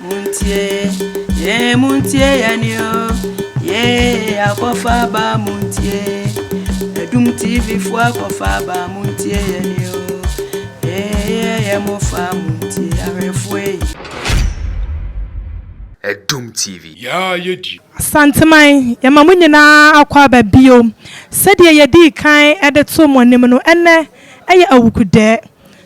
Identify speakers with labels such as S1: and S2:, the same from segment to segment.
S1: Muntie, yee muntie yɛn o, yee akɔfa aba muntie. Adum TV fo akɔfa aba muntie yɛn o, yee yɛ mo fa muntie ahwɛfo yi.
S2: Adum TV.
S3: Yaa yɛ di.
S4: Asanteman, yɛma mo nyinaa akɔ aba bio. Sɛdeɛ yɛdii kan de too mo anim no, ɛnnɛ yɛ Awukudɛɛ.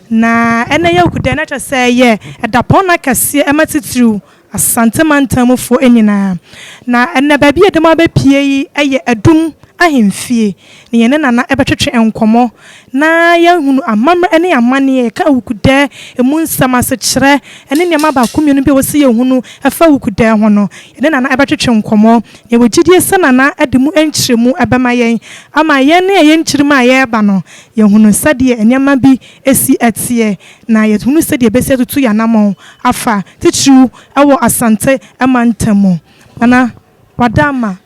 S4: Na ɛnnɛ yɛ Awukudɛɛ na kyerɛ sɛ ɛyɛ ɛdapɔnna kɛseɛ ɛma titiriw Asante mantam mufoɔ nyinaa. Na ɛnnɛ baabi a yɛde mo abɛpie yi yɛ Adum ahemfie. Na yɛne Nana bɛtwetwe nkɔmmɔ na yɛahunu amammerɛ ne amanneɛ, yɛka Awukudɛɛ ɛmu nsɛm, asekyerɛ ne nneɛma baako mmienu bi a ɛwɔ sɛ yɛhunu ɛfa Awukudɛɛ ho no. Yɛne Nana bɛtwetwe nkɔmmɔ. Yɛwɔ gyidie sɛ Nana de mu nkyerɛmu bɛma yɛn ama yɛn ne yɛn nkyirimma a yɛreba no, yɛahunu sɛdeɛ nneɛma bi si teɛ na yɛahunu sɛdeɛ yɛbɛsi atutu yɛn anammɔn afa, titiriw wɔ Asante mantam mu. Nana, wada ama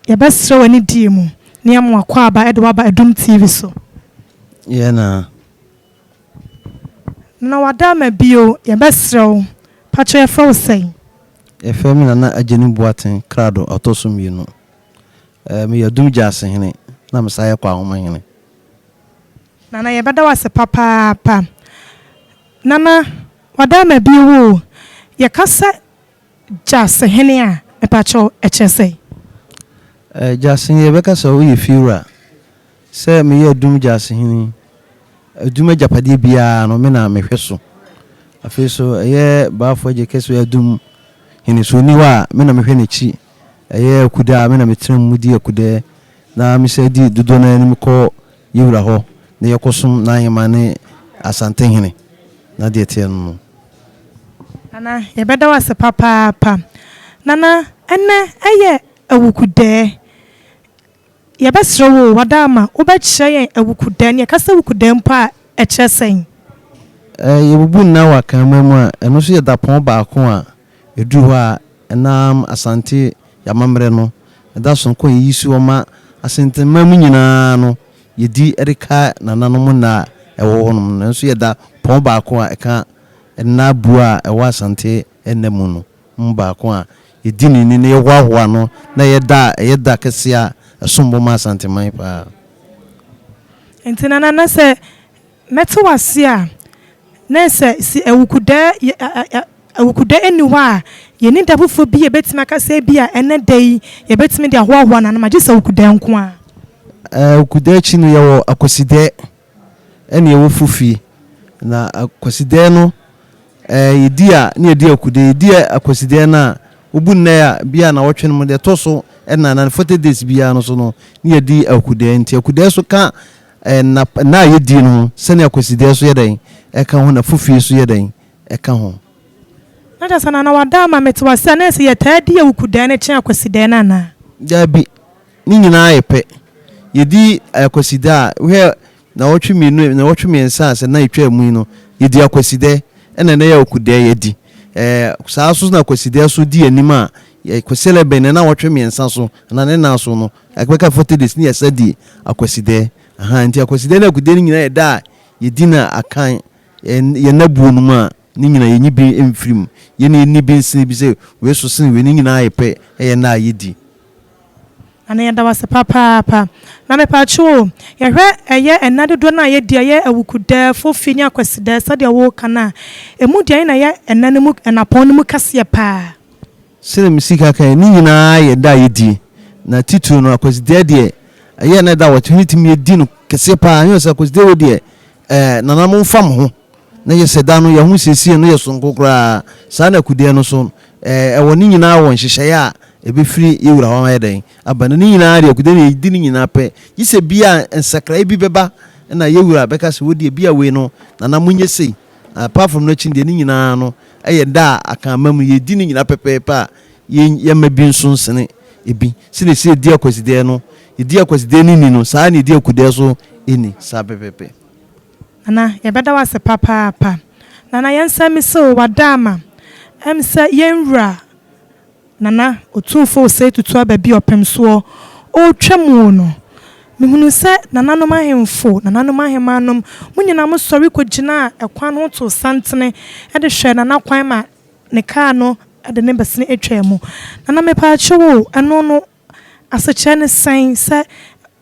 S4: yɛbɛsrɛ wo anidie mu na yɛama w'akwaaba de wo aba Adum TV so.
S5: Yɛn na.
S4: Nana wada ama bio, yɛbɛsrɛ wo, pakyɛ yɛfrɛ wo sɛn?
S5: Yɛfrɛ me Nana Agyeni Boateng Krado ɔtɔ so mmienu. Meyɛ Adum Gyaasehene na mesan yɛ Kwahoma hene.
S4: Nana yɛbɛda wo ase papaapa. Nana wada ama bio oo, yɛka sɛ Gyasehene a, mepakyɛw ɛkyerɛ sɛn?
S5: Gyasehene, yɛbɛka sɛ woyɛ fiewura. Sɛ meyɛ Adum Gyasehene yi, Adum agyapadeɛ biara no, me na mehwɛ so. Afei nso, ɛyɛ Bafo Agye Kɛse ɔyɛ Adum hene. Sɛ ɔnni hɔ a, me na mehwɛ n'akyi. Ɛyɛ Akuda a, me na metena mu di Akudɛ, na mesan di dodoɔ no ara anim kɔ yɛn wura hɔ na yɛkɔsom n'aheman ne Asantehene, na deɛ ɛteɛ no no.
S4: Nana, yɛbɛda wo ase papaapa. Nana, ɛnnɛ ɛyɛ Awukudɛɛ. Yɛbɛsrɛ wo o, Wadaama, wobɛkyerɛ yɛn Awukudɛɛ. Na yɛka sɛ Awukudɛɛ mpo a, ɛkyerɛ sɛn?
S5: Yɛbubu nna wɔ Akanman mu a, ɛno nso yɛ dapɔn baako a ɛduru hɔ a, ɛnam Asante yɛn amammerɛ no, ɛda sononko a yɛyi si hɔ ma Asanteman mu nyinaa no, yɛdi de ka nananom nna a ɛwɔ hɔnom no. Ɛno nso yɛ dapɔn baako a ɛka nna buo a ɛwɔ Asante nna mu no mu baako a yɛdi no ni na yɛhoahoa no na ɛyɛ da a ɛyɛ da kɛseɛ a ɛsom bo ma Asanteman paa.
S4: Nti Nana, na sɛ mɛte wo ase a, na sɛ si Awukudɛ yɛ Awukudɛ nni hɔ a, yɛnni da foforɔ bi a yɛbɛtumi aka sɛ ebi a ɛnnɛ da yi yɛbɛtumi de ahoahoa nananom agye sɛ Awukudɛ nko ara.
S5: Awukudɛ akyi no yɛwɔ Akwasidɛ ɛne yɛwɔ Fofie. Na Akwasidɛ no yɛdi a na yɛdi Awukudɛ. Yɛdi Akwasidɛ no a, wobu nnɛ a bi a nawɔtwe no mu deɛ ɛtɔ so ɛna na 40 days biara no so no na yɛdi Awukudɛ. Nti Awukudɛ so ka nna nna a yɛdi no ho sɛnea Akwasidɛ so yɛ dɛn ɛka ho na Fofie so yɛ dɛn ɛka ho.
S4: Na kyerɛ sɛ Nana wada ama mete wo ase a, na ɛsɛ yɛtaa di Awukudɛɛ no kyɛn Akwasidɛɛ no anaa?
S5: Daabi, ne nyinaa yɛ pɛ. Yɛdi Akwasidɛ a, wohwɛ nnawɔtwe mmienu, nnawɔtwe mmiɛnsa a sɛ nna ɛtwaa mu yi no, yɛdi Akwasidɛ ɛna ɛnɛ yɛ Awukudɛɛ yɛadi. Ɛɛ saa nso na Akwasidɛ so di anim a, Kwasiada bɛn ne nnawɔtwe mmiɛnsa so anaa ne nnan so no, ɛbɛka 40 days ne yɛsa di Akwasidɛ. Ahaa, nti Akwasidɛ ne Awukudɛ no nyinaa yɛ da a yɛdi no akan yɛn nna buo no mu a, ne nyinaa yɛnyi bi mfiri mu. Yɛn yɛnni bi nsene bi sɛ wei so sene wei, ne nyinaa yɛ pɛ, ɛyɛ nna a yɛdi.
S4: Nana yɛda wo ase papaapa. Na mepaakyɛw o, yɛhwɛ ɛyɛ nna dodoɔ no a yɛdi a ɛyɛ Awukudɛɛ, Fofi ne Akwasidɛɛ sɛdeɛ woka no a, ɛmu deɛn na ɛyɛ nna no mu, nnapɔn no mu kɛseɛ paa?
S5: Sɛdeɛ mesi ka kaeɛ, ne nyinaa yɛ da a yɛdi, na titire no Akwasidɛɛ deɛ, ɛyɛ na ɛda a wɔtumi tumi di no kɛseɛ paa. Ɛnyɛ sɛ Akwasidɛɛ wei deɛ, ɛɛ nana momfa mo ho, na yɛ sɛ da no yɛn ho siesie no yɛ sononko koraa. Saa na Akudeɛ no nso, ɛɛ ɛwɔ ne nyinaa wɔ nhyehyɛeɛ a ɛbɛfiri yɛn wura hɔ ayɛ dɛn aba. Na ne nyinaa deɛ Akudeɛ no yɛdi ne nyinaa pɛ, gye sɛ bi a nsakraeɛ bi bɛba na yɛn wura bɛka sɛ wo deɛ bi a wei no nana monyɛ sei. Apart from no akyi no deɛ ne nyinaa no yɛ da a Akanman mu yɛdi ne nyinaa pɛpɛɛpɛ a yɛmma bi nso nsene ebi. Sɛdeɛ ɛsɛ yɛdi Akwasidɛɛ no, yɛdi Akwasidɛɛ no ni no, saa ara na yɛdi Akudɛɛ nso ni, saa pɛpɛɛpɛ.
S4: Nana yɛbɛda wo ase papaapa. Nana yɛnsan mmisa o, w'adaama, ɛm sɛ yɛn wura Nana Otumfoɔ Osei Tutu aba bi ɔpem soɔ ɔretwa mu no, mehunuu sɛ nananom ahemfo, nananom ahemaanom, mo nyinaa mosɔre kɔgyinaa ɛkwan ho too santene de hwɛɛ Nana kwan ma. ne kaa no de ne bɛsene atwaa mu. Nana mepaakyɛw o, ɛno no asekyerɛ ne sɛn sɛ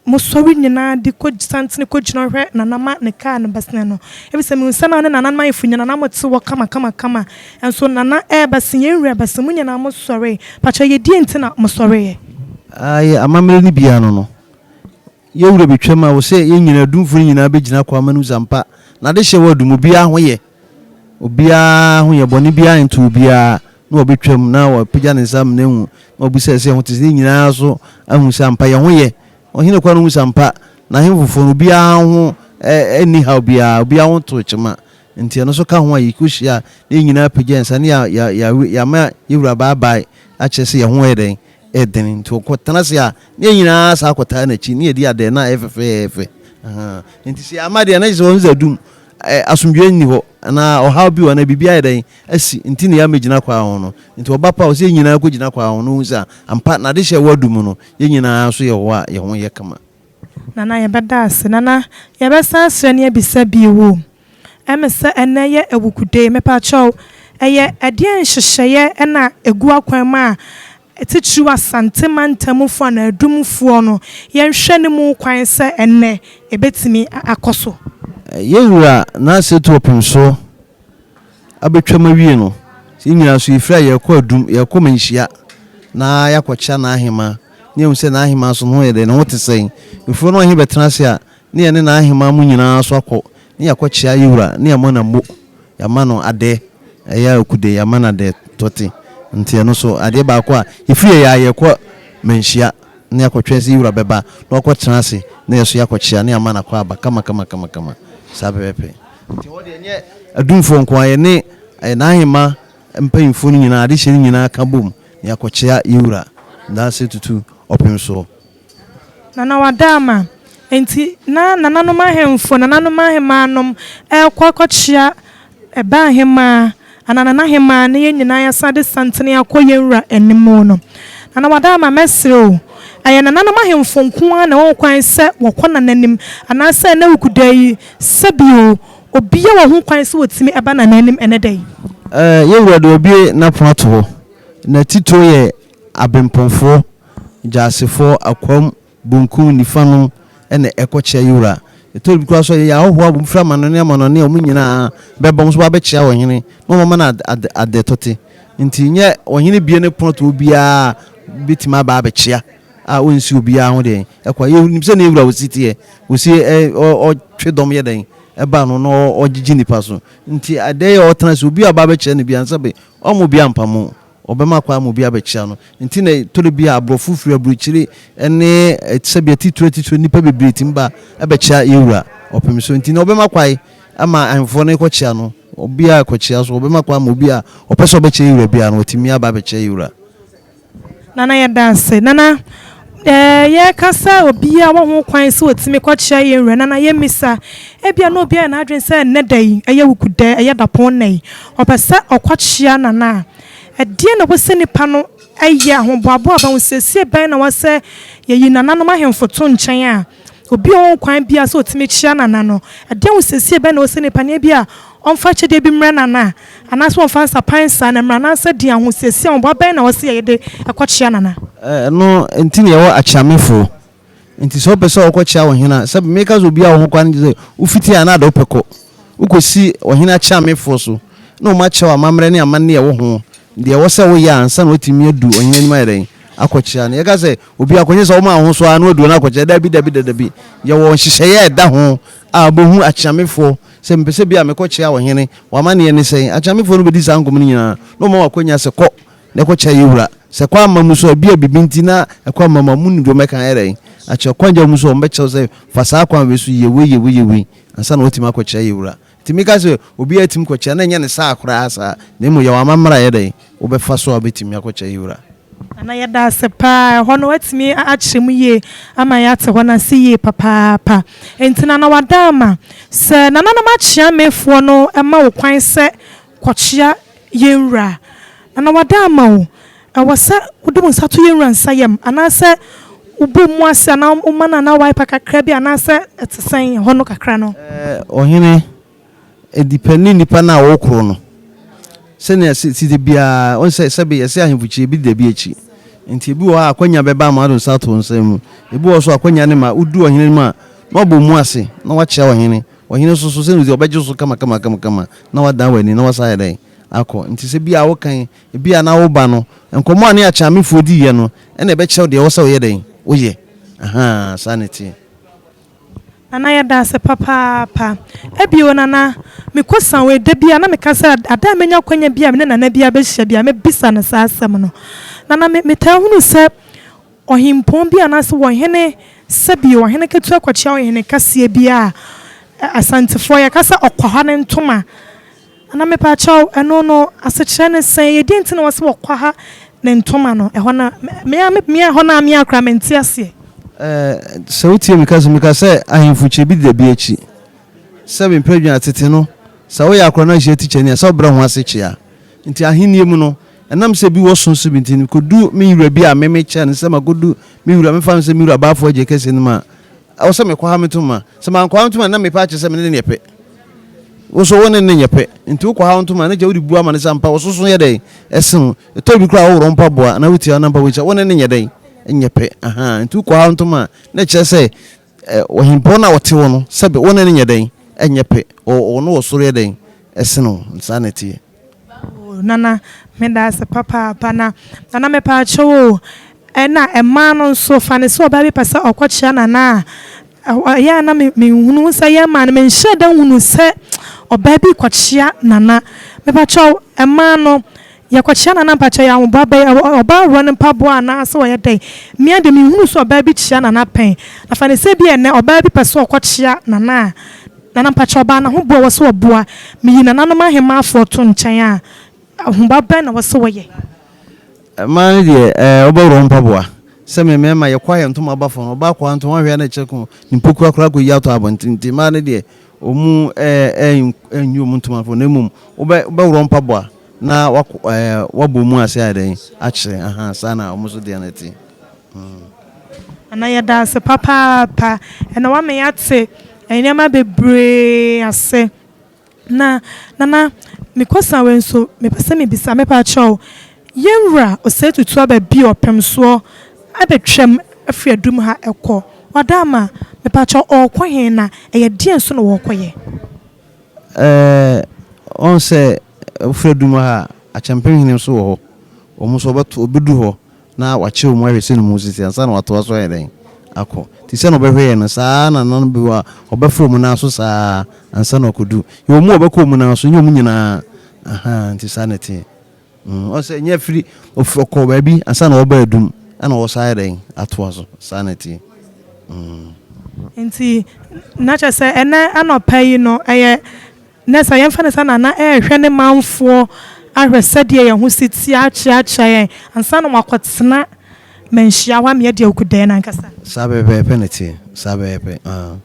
S4: mosɔre nyinaa de kɔ santene kɔgyina hwɛ Nana ma ne kaa no bɛsene no? Efisɛ mehu sɛ na wo ne nananom ahemfo nyinaa na mote hɔ kamakamakama, nso Nana ɛrebɛsen, yɛn wura rebɛsen, mo nyinaa mosɔree. Pakyɛw ɛyɛ deɛn nti na mosɔreeɛ?
S5: Ae, amammerɛ no biara no no, Yɛn wura betwam a, ɔsɛ yɛn nyinaa, adumfo no nyinaa begyina kɔ ama no hu sɛ ampa n'adehyeɛ wɔ adum, obiara ho yɛ, obiara ho yɛ, bɔne biara nto obiara, na ɔbɛtwam na wapagya ne nsa amena ahu, na wabisa sɛ yɛn ho te sɛ, yɛn nyinaa nso ahu sɛ ampa yɛn ho yɛ. Ɔhene koraa no hu sɛ ampa n'ahemfofoɔ no obiara ho nni haw biara, obiara ho to kyema. Nti ɛno nso ka ho a yɛkɔhyia a, na yɛn nyinaa apagya yɛn nsa na yɛama yɛn wura bye-bye akyerɛ sɛ yɛn ho yɛ dɛn? den nti ɔkɔtena ase a na yɛn nyinaa saa kɔtaa n'akyi na yɛdi adɛɛ na ayɛ fɛfɛɛfɛ. Ahaa. Nti sɛ yɛamma deɛ na kyerɛ sɛ wɔn sɛ adum ɛ asomdwoeɛ nni hɔ anaa ɔhaw bi wɔ anaa biribi ayɛ dɛn asi nti na yɛammɛgyina kwan ho no. Nti ɔba pa a ɔsɛ yɛn nyinaa kɔgyina kwan ho na ɔhu sɛ ampa n'adehyɛ a ɛwɔ adum no yɛn nyinaa nso yɛ hɔ a yɛn ho yɛ kama.
S4: Nana yɛbɛda ase. Nana yɛbɛsan asrɛ ne abisa bio o. Ɛme sɛ ɛnɛ yɛ awukude. Mepakyɛw, ɛyɛ ɛdeɛn nhyehyɛeɛ na ɛgu akwan mu a titiriw Asante mantamufo anaa Adumfoɔ no yɛnhwɛ no mu kwan sɛ ɛnnɛ ɛbɛtumi akɔ so?
S5: Yɛn Wura n'asetu ɔpem so abɛtwam awie no, yɛn nyinaa nso yɛfiri a yɛrekɔ Adum, yɛrekɔ Manhyia na yɛakɔkyea n'ahemaa na yɛahu sɛ n'ahemaa nso ne ho yɛ dɛn, ne ho te sɛn. Ɛfiri hɔ na ɔhene bɛtena ase a, ne yɛne n'ahemaa mu nyinaa nso akɔ, ne yɛakɔkyea yɛn wura, ne yɛama no ammo, yɛama no adɛ, ɛyɛ a okude, yɛama no adɛ tɔte. Nti ɛno nso, adeɛ baako a, yɛfiri yɛn a yɛkɔ Manhyia, na yɛakɔtwɛn sɛ yɛn wura bɛba, na wakɔtena ase, na yɛn nso yɛakɔkyea, na yɛama no akwaaba kama kama kama kama, saa pɛpɛpɛ. Nti ɛhɔ deɛ, ɛnyɛ adumfoɔ nko ara, yɛne n'ahemaa mpanyimfoɔ no nyinaa, adehyeɛ no nyinaa ka bom, na yɛakɔkyea yɛn wura, Ndaase Tutu Ɔpem soɔ.
S4: Nana Wadaama, Enti na nananom ahemfo, nananom ahemaanom rekɔ akɔkyea ɛba ahemaa anaa nana ahemaa na yɛn nyinaa yɛasan de santene akɔ yɛn wura anim no. Nana Wadaama, mɛsrɛ o, ɛyɛ nananom ahemfo nko ara na ɛwɔ ho kwan sɛ wɔkɔ nana anim anaasɛ ɛnnɛ Wukuda yi, sɛbi o, obiara wɔ ho kwan sɛ ɔtumi ba nana anim ɛnnɛ da yi?
S5: Yɛn wura deɛ wabue n'apono ato hɔ. N'atitire yɛ Abempɔnfoɔ, Gyasefoɔ, Akwam, Bonkum, Nifa nom na ɛkɔ kyea Yewura. Ɛtɔ da bi koraa nso a yɛyɛ ahɔhoɔ a wɔfiri amanɔne amanɔne a wɔn nyinaa bɛba, wɔn nso ba bɛkyea ɔhene na wɔama no ade adetɔte. Nti nyɛ ɔhene bue ne pono to obiara bɛtumi aba abɛkyea a ɔnsi obiara ho deɛn ɛkwa. Yɛnim sɛ ne Yewura ɔsi teɛ, ɔsi ɔtwe dɔm yɛ dɛn ɛba no na ɔgyegye nnipa so. Nti adeɛ yɛ ɔtena ase obi a ɔba abɛkyea no biara no sɛbe ɔmma obiara mpamo. Wɔbɛma kwan ama obi abɛkyea no. Nti na ɛtɔ bi a aborɔfo firi aburokyire ne sɛbi atitire atitire nnipa bebree tumi ba bɛkyea yɛn wura ɔpem so. Nti na wɔbɛma kwan ama ahemfoɔ no kɔkyea no. Obiara kɔkyea so wɔbɛma kwan ama obi a ɔpɛ sɛ ɔbɛkyea yɛn wura biara no watumi aba abɛkyea yɛn wura.
S4: Nana yɛda ase. Nana eh, yɛka sɛ obiara wɔ ho kwan sɛ ɔtumi kɔkyea yɛn wura. Nana yɛmmisa, ebia na obi ayɛ n'adwene sɛ nnɛ da yi, ɛyɛ Wukuda, ɛyɛ dapɔn nna yi, ɔpɛ sɛ ɔkɔkyea Nana a, ɛdeɛn na ɛwɔ sɛ nipa no yɛ? Ahoboaboa bɛn, ahosiesie bɛn na ɛwɔ sɛ yɛyi nananom ahemfo to nkyɛn a, obi a ɔwɔ ho kwan biara sɛ ɔtumi kyea Nana no? Ɛdeɛn ahosiesie bɛn na ɛwɔ sɛ nipa no yɛ? Ebia ɔmfa akyɛdeɛ bi mmrɛ Nana anaasɛ ɔmfa nsapan nsa no mmrɛ anaasɛ deɛn ahosiesie, ahoboa bɛn na ɛwɔ sɛ yɛyɛ de kɔkyea Nana?
S5: Ɛno nti na yɛwɔ akyeamefoɔ. Nti sɛ wopɛ sɛ wokɔkyea ɔhene a, sɛ meka sɛ obiara wɔ ho kwan no kyerɛ sɛ wofiti a na ade wopɛ kɔ. Wokɔsi ɔhene akyeamefoɔ so na wɔn akyerɛ wo amammerɛ ne amanneɛ a ɛwɔ ho, deɛ ɛwɔ sɛ woyɛ ansa na woatumi adu ɔhene anim ayɛ dɛn? Akɔkyea no. Yɛka sɛ obi akɔnyɛ sɛ woma wo ho so ara na wadu hɔ na akɔkyea, dabi dabi dadabi. Yɛwɔ nhyehyɛeɛ a ɛda ho a wobɛhu akyeamefoɔ sɛ mepɛ sɛ bi a mekɔkyea ɔhene, w'amanneɛ ne sɛn? Akyeamefoɔ no bɛdi saa nkɔmmɔ no nyinaa na wɔma wo akwanya sɛ kɔ Na ɛkɔkyɛ yɛ wura. Sɛ kwan amma mu so a, ebia biribi nti na ɛkwan amma mu a, munnim deɛ wɔbɛka ayɛ dɛn akyerɛ. Kwan gya mu so a, wɔbɛkyerɛ wo sɛ fa saa kwan wei so yɛ wei, yɛ wei, yɛ wei ansa na woatumi akɔkyerɛ yɛ wura. Nti meka sɛ obiara tumi kɔkyerɛ, na ɛnyɛ ne saa koraa saa, na mmom yɛwɔ amammerɛ a ɛyɛ dɛn, wobɛfa so a wobɛtumi akɔkyerɛ yɛ wura.
S4: Nana yɛda ase paa, ɛhɔ no woatumi akyerɛ mu yie ama yɛate hɔ no ase yie papaapa. Nti Nana Wadaama, sɛ nananom akyeamefoɔ no ma wo kwan sɛ Kɔkyea yɛn wura, na na wada ama wo. Ɛwɔ sɛ wode wo nsa to yɛn wura nsa yam, anaasɛ wobɔ mu ase, anaa woma no anaa wiper kakra bi, anaasɛ ɛte sɛn ɛhɔ no kakra no?
S5: Ɔhene, depɛne nipa no a wokoro no. Sɛnea ɛsi te biara, wohu sɛ sɛbe yɛse ahemfo kyi, ebi da bi akyi. Nti ebi wɔ hɔ a akwanya bɛba ama wode wo nsa ato wo nsa mu. Ebi wɔ hɔ nso a akwanya no ma wodu ɔhene anim a, na wabɔ mu ase na wakyea ɔhene. Ɔhene nso so sɛnea ɔsi ɔbɛgye wo so kama-kama-kama-kama na wadan w'ani na wasan ayɛ dɛn? Akɔ. Nti sɛ bi a wokan, ebi a na woba no, nkɔmmɔ a ne akyeamefoɔ diiɛ no na ɛbɛkyerɛ wo deɛ ɛwɔ sɛ woyɛ dɛn? Woyɛ. Ahaa, saa na ɛteɛ.
S4: Nana yɛdaase papaapa. Ebio Nana, mekɔ Sanwei da bi a na meka sɛ ada a mɛnya akwanya bi a me ne Nana bi abɛhyia bi a mɛbisa no saa asɛm no. Nana me metaa hunu sɛ ɔhempɔn bi anaasɛ ɔhene sɛbio ɔhene ketewa kɔkyea ɔhene kɛseɛ bi a Asantefoɔ yɛka sɛ ɔkwaha ne ntoma. Nana mepakyɛw, ɛno no asekyerɛ ne sɛn? Ɛyɛ deɛn nti na wɔse wɔkwaha ne ntoma no? Ɛhɔ no me a me a ɛhɔ no a me a koraa mente aseɛ.
S5: Ɛɛ, sɛ wotie me kasa, meka sɛ ahemfo kyɛ bi da bi akyi. Sɛ me mprɛdwene a, tete no, sɛ woyɛ akora na ahyia tikyani a, sɛ wobrɛ ho ase kyea. Nti ahennie mu no, ɛnam sɛ bi wɔ so so bi nti, mekɔdu me wura bi a me mekyɛ no, sɛ makɔdu me wura, memfa no sɛ me wura Baafoɔ Agye kɛseɛ no mu a, ɛwɔ sɛ mekɔha me ntoma. Sɛ mankɔha me ntoma a, na mepɛ akyerɛ sɛ me ne no yɛ pɛ. Wo nso wo ne no nyɛ pɛ. Nti wokɔha wo ntoma a, na gya wode bu ama no sɛ ampa ɔsoso yɛ dɛn? Ɛsen wo. Ɛtɔ bi koraa a woworɔ mpaboa anaa wotia wo nan mpaboa akyi a, wo ne no nyɛ dɛn? Nyɛ pɛ. Ahaa. Nti wokɔha wo ntoma a, na ɛkyerɛ sɛ ɔhempɔn no a ɔte hɔ no, sɛbe wo ne no nyɛ dɛn? Nyɛ pɛ. Ɔno wɔ soro yɛ dɛn? Ɛsen wo. Saa na ɛteɛ.
S4: Oh Nana medaase papaapa na Nana mepaakyɛw o ɛna ɛmaa no nso fa no sɛ ɔbaa bi pɛ sɛ ɔkɔkyea Nana a ɛyɛ a na me menhunu sɛ yɛ mmaa no menhyɛɛ da nhunu sɛ ɔbaa bi kɔkyea Nana mepaakyɛw ɛmaa no yɛkɔkyea Nana mpakyɛw yɛ ahoboa bɛyɛ ɔbaa worɔ ne mpaboa anaa sɛ ɔyɛ dɛn mea deɛ menhunu sɛ ɔbaa bi kyea Nana pɛn na fa no sɛ bi ɛnɛ ɔbaa bi pɛ sɛ ɔkɔkyea Nana a Nana mpakyɛw ɔbaa no ahoboa a wɔsɛ wɔboa meyi nananom ahemaafoɔ to nkyɛn a, ahoboa bɛn na wɔsɛ wɔyɛ?
S5: Mmaa no deɛ ɛɛ wobɛworɔ wo mpaboa sɛ me mmarima yɛkɔ ayɛ ntoma ba fam no ɔbaa kɔa ntoma hwɛ a na ɛkyerɛ ko ne mpokua koraa kɔyi atɔ abɔnten nti mmaa no deɛ wɔn ɛɛ ɛnyi wɔn ntoma fam na mmom wobɛ wobɛworɔ wo mpaboa na wakɔ ɛɛ wabɔ mu ase ayɛ dɛn akyerɛ ahaa saa na wɔn nso deɛ no te.
S4: Nana yɛda ase papaapa ɛna wama yɛate nneɛma bebree ase. Na Nana me question wei nso mepɛ sɛ mebisa mepakyɛw yɛn wura Osei Tutu aba bi ɔpem soɔ abɛtwam afiri adum ha ɛkɔ Wadaama mepakyɛw ɔɔkɔ he na ɛyɛ deɛn nso na ɔɔkɔyɛ?
S5: Ɛɛ ɔn sɛ wofiri adum ha a Akyɛmpem hene nso wɔ hɔ wɔn nso wɔbɛto wɔbɛduru hɔ na wakyerɛ wɔn ahwɛ sɛnea wɔn sisi ansa na watoa so ayɛ dɛn akɔ. Nti sɛnea ɔbɛhwɛ yɛn no, saa ara na nananom bi wɔ hɔ a, ɔbɛfa wɔn nan so saa ara ansa na wakɔdu. Yɛwɔ mu a ɔbɛkɔ wɔn nan so, nyɛ wɔn nyinaa. Ahaa, nti saa na ɛteɛ. Mm, ɔn sɛ ɛnyɛ afiri, ɔfiri ɔkɔɔ baabi ansa na ɔba adum, ɛna ɔsan ayɛ dɛn atoa so. Saa na ɛteɛ. Mm.
S4: Nti na kyerɛ sɛ ɛnɛ anɔpa yi no ɛyɛ Na sɛ yɛmfa no sɛ Nana rehwɛ ne manfoɔ ahwɛ sɛdeɛ yɛn ho si teɛ akyeakyea yɛn ansa na wakɔtena manhyia hɔ ama yɛadi awukudɛɛ no ankasa.
S5: Saa pɛpɛɛpɛ na ɛteɛ. Saa pɛpɛɛpɛ. Aah.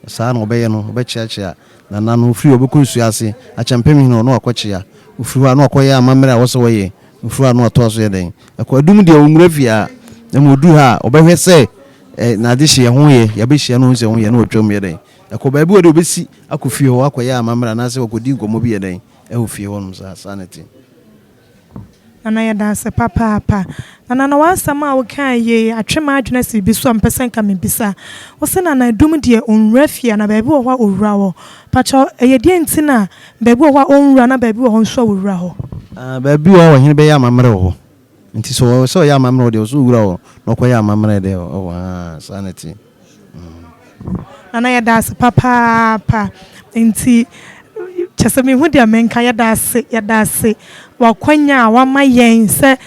S5: Saa na ɔbɛyɛ no. Ɔbɛkyeakyea Nana no. Ɔfiri hɔ, ɔbɛkɔ nsuo ase, Akyɛmpem hene hɔ na wakɔkyea. Ɔfiri hɔ a, na wakɔyɛ amammerɛ a ɛwɔ sɛ ɔyɛ. Ɔfiri hɔ a, na watoa so yɛ dɛn? Ɛkɔ. Adum deɛ, ɔnwura fie ha. Na mmom ɔduru ha a, ɔbɛhwɛ sɛ eh, n'adehyeɛ ho yɛ. Yɛabɛhyia na ɔhu sɛ ho yɛ na watwam yɛ dɛn? Ɛkɔ baabi wɔ deɛ ɔbɛsi akɔ fie hɔ akɔyɛ amammerɛ anaasɛ wakɔdi nkɔmmɔ bi yɛ dɛn wɔ fie hɔnom saa, saa na ɛte.
S4: Nana yɛdaase papaapa. Nana na w'asɛm a wokaa yei atwe m'adwene asi biribi so a mepɛ sɛ nka mebisa. Wose Nana Adum deɛ ɔnwura fie anaa baabi wɔ hɔ a ɔwura hɔ? Pakyɛw ɛyɛ deɛn nti na baabi wɔ hɔ a ɔnwura na baabi wɔ hɔ nso a ɔwura hɔ?
S5: Ah, baabi wɔ hɔ a ɔhene bɛyɛ amammerɛ wɔ hɔ. Nti sɛ ɔwɔ sɛ ɔyɛ amammerɛ wɔ deɛ, ɔwɔ sɛ ɔwura hɔ na ɔkɔyɛ amammerɛ deɛ wɔ hɔ, ah, saa na ɛte.
S4: Nana yɛdaase papaapa nti kyɛsɛ menhu deɛ menka yɛdaase yɛdaase wakwanya a wama yɛn sɛ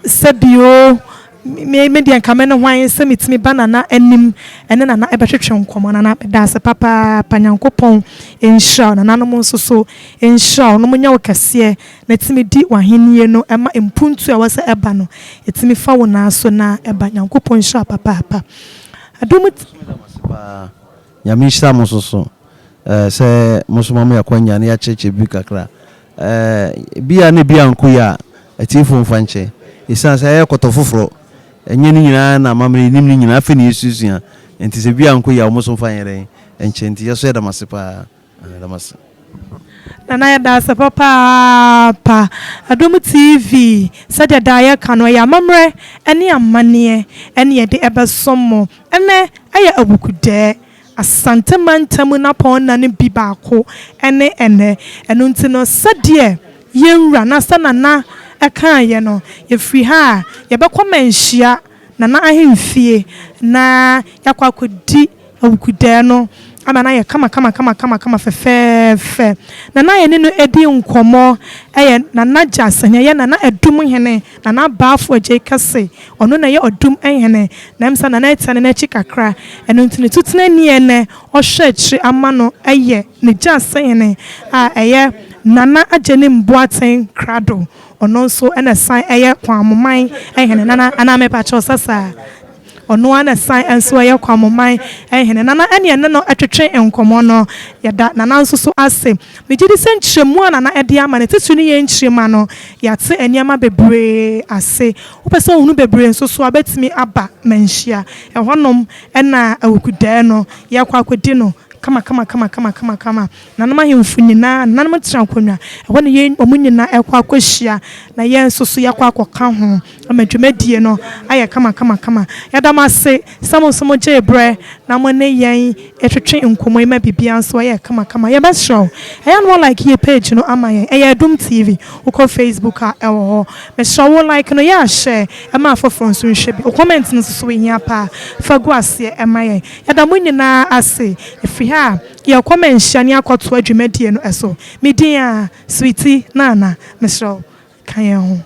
S4: sɛbioo me me deɛ nka me ne hwan sɛ metumi ba Nana anim ɛne Nana ɛbɛtwetwe nkɔmmɔ Nana medaase papaapa Nyankopɔn nhyira wo Nananom nso so nhyira wo na ɔmo nyɛ wo kɛseɛ na tumi di w'ahennie no ɛma mpuntuo a ɛwɔ sɛ ɛba no ɛtumi fa wo nan so na ɛba Nyankopɔn nhyira wo papaapa Adom
S5: Mo nso meda mo ase paa. Nyame nhyira mo nso so eh, sɛ mo nso moama yɛn akwanya na yɛakyerɛkyerɛ biribi kakra. Eh, bi a na ebi ankɔ yie a, atiefoɔ mfa nkyɛ. Esiane sɛ ɛyɛ kɔtɔ foforɔ, ɛnyɛ ne nyinaa na amammerɛ yɛnim ne nyinaa, afei na yɛsuasua. Nti sɛ bi ankɔ yie a, wɔn nso mfa nyɛ dɛn nkyɛ. Nti yɛn nso yɛda mo ase paa. Yɛda mo ase.
S4: Nana yɛda ase papaapa. Adom TV, sɛdeɛ daa yɛka no, ɛyɛ amammerɛ ne amanneɛ ne yɛde ɛbɛsom mo. Ɛnnɛ ɛyɛ Awukudɛɛ, Asante mantam nnapɔnna no bi baako ne ɛnnɛ. Ɛno nti no, sɛdeɛ yɛn wura anaasɛ Nana kaeɛ no, yɛfiri ha a, yɛbɛkɔ Manhyia, Nana ahemfie, na yɛakɔ akɔdi Awukudɛɛ no ama no ayɛ kamakamakamakama fɛfɛɛfɛ. Nana a yɛne no redi nkɔmmɔ yɛ Nana Gyasehene, ɛyɛ Nana Adum Hene, Nana Abaafo Agyei Kɛse. Ɔno na ɛyɛ Ɔdum Hene. Na ɛm sɛ Nana atia ne n'akyi kakra. Ɛno nti ne tutenani a ɛnnɛ ɔhwɛ akyiri ama no yɛ ne Gyasehene a ɛyɛ Nana Agyenim Boateng Krado. Ɔno nso na ɛsan yɛ Kwamoman Hene. Nana, anaa mepakyɛw sɛ saa? Ɔno ara na ɛsan nso yɛ Kwamoman hene. Nana ɛne ɛne no twetwe nkɔmmɔ no, yɛda Nana nso so ase. Megye di sɛ nkyerɛmu a Nana de ama no, titiriw ne yɛn nkyirimma no, yɛate nneɛma bebree ase. Wopɛ sɛ wohunu bebree nso so a, wobɛtumi aba Manhyia. Ɛhɔnom na Awukudɛɛ no, yɛrekɔ akɔdi no kamakamakamakama. Nananom ahemfo nyinaa, nananom tena akonnwa, ɛhɔ na yɛn, wɔn nyinaa rekɔ akɔhyia, na yɛn nso so yɛakɔ akɔka ho. ama dwumadie no ayɛ kamakamakama. Yɛda mo ase sɛ mo nso mogyee berɛ na mo ne yɛn retwetwe nkɔmmɔ yi ma biribiara nso ayɛ kamakama. Yɛbɛsrɛ wo, ɛyɛ a na wa like yɛ page no ama yɛn. Ɛyɛ Adum TV. Wokɔ Facebook a, ɛwɔ hɔ. Mesrɛ wo like no, yɛ a share ma afoforɔ nso nhwɛ bi. Wo comment no nso so hia paa. Fa gu aseɛ ma yɛn. Yɛda mo nyinaa ase. Ɛfiri ha a, yɛrekɔ Manhyia ne akɔtoa dwumadie no so. Me din a, Sweetie Nana. Mesrɛ wo, ka yɛn ho.